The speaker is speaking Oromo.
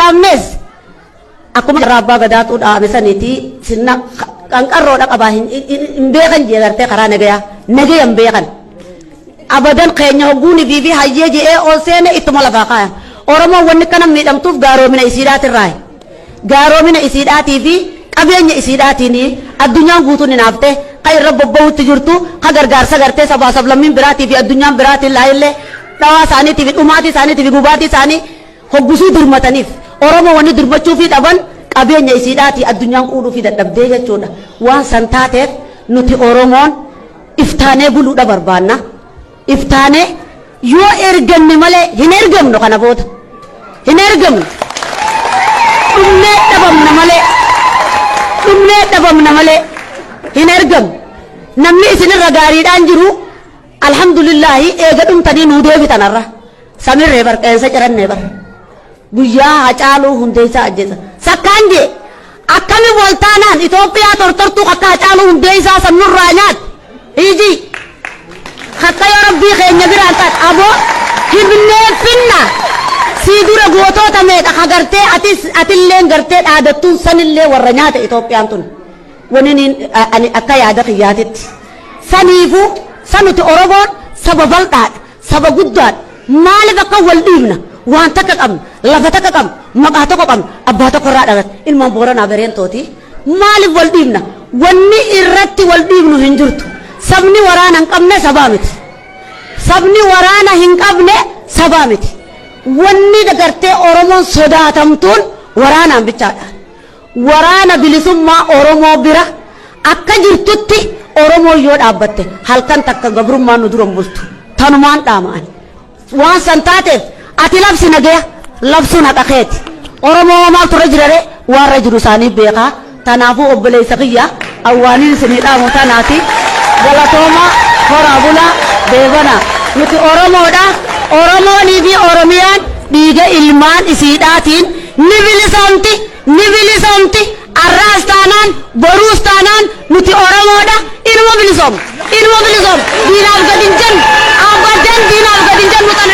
dhaabnes akkuma irraa abbaa gadaatuu dhaame saniiti sinna qanqarroodha qabaa hin beekan jee gartee karaa nagayaa nagaya hin beekan. Abadan keenya hogguuni fi hayyee je'ee ol seene ittuma lafaa kaayan. Oromoon wanni kana miidhamtuuf gaaromina isiidhaatirraayi. Gaaromina isiidhaatii fi qabeenya isiidhaatiin addunyaan guutuun hinaaftee ka irra bobba'utti jirtu ka gargaarsa gartee sabaa sablammiin biraatii fi addunyaan biraatiin laayillee dhawaa isaaniitii fi dhumaatii isaaniitii fi gubaatii isaanii hoggusuu dirmataniif Oromoo wanni dirmachuu fi dhaban qabeenya isiidhaatii addunyaan quudhuu fi dadhabdee jechuudha. Waan san taateef nuti Oromoon iftaanee buluudha barbaanna. Iftaanee yoo ergamne malee hin ergamnu kana booda. Hin ergamnu. Dhumnee dhabamna malee. Dhumnee dhabamna malee hin ergamnu. Namni isinirra gaariidhaan jiru alhamdulillaahi eega dhumtanii nuu deebitan har'a. Samirree bar qeensa cirannee bar. Guyyaa Hacaaluu Hundeessaa ajjeesan. Sakkaan jee akkami waltaanaan Itoophiyaa tortortuu akka Hacaaluu Hundeessaa san nurraa nyaat. Hiijii. Akka yoo rabbii keenya biraan taate aboo himnee finna. Sii dura gootota meeqa ka gartee atis atilleen gartee dhaadattuun sanillee warra nyaata Itoophiyaan tun. Wani ani akka yaada kiyyaatitti. Saniifuu sanuti Oromoon saba bal'aadha. Saba guddaadha. Maaliif akka wal dhiibna? Waan takka qabna, lafa takka qabna, maqaa tokko qabna, abbaa tokko irraa dhalate, ilmaan Booranaa Bareentooti. Maaliif wal dhiibna? Wanni irratti wal dhiibnu hin jirtu. Sabni waraana hin qabne sabaa miti. Sabni waraana hin qabne sabaa miti. Wanni gartee Oromoon sodaatamtuun waraanaan bichaadha. Waraana bilisummaa Oromoo bira akka jirtutti Oromoon yoo dhaabbatte halkan takka gabrummaan nu dura hin bultu. Tanumaan dhaama'an. Waan san taateef ati labsi nagaya labsuun haqa keeti. Oromoo maaltu irra jira ree? Waan irra jiru isaanii beekaa. Tanaafuu obboleessa kiyya awwaaniin isinii dhaamu tanaati. Galatooma horaa bulaa deebana. Nuti Oromoodha. Oromoonii fi Oromiyaan dhiiga ilmaan isiidhaatiin ni bilisoomti. Ni bilisoomti. Arraas taanaan boruus taanaan nuti Oromoodha. Inuma bilisoomna. Inuma bilisoomna. Diinaaf gadi hin jennu. Abadan diinaaf gadi hin jennu tana.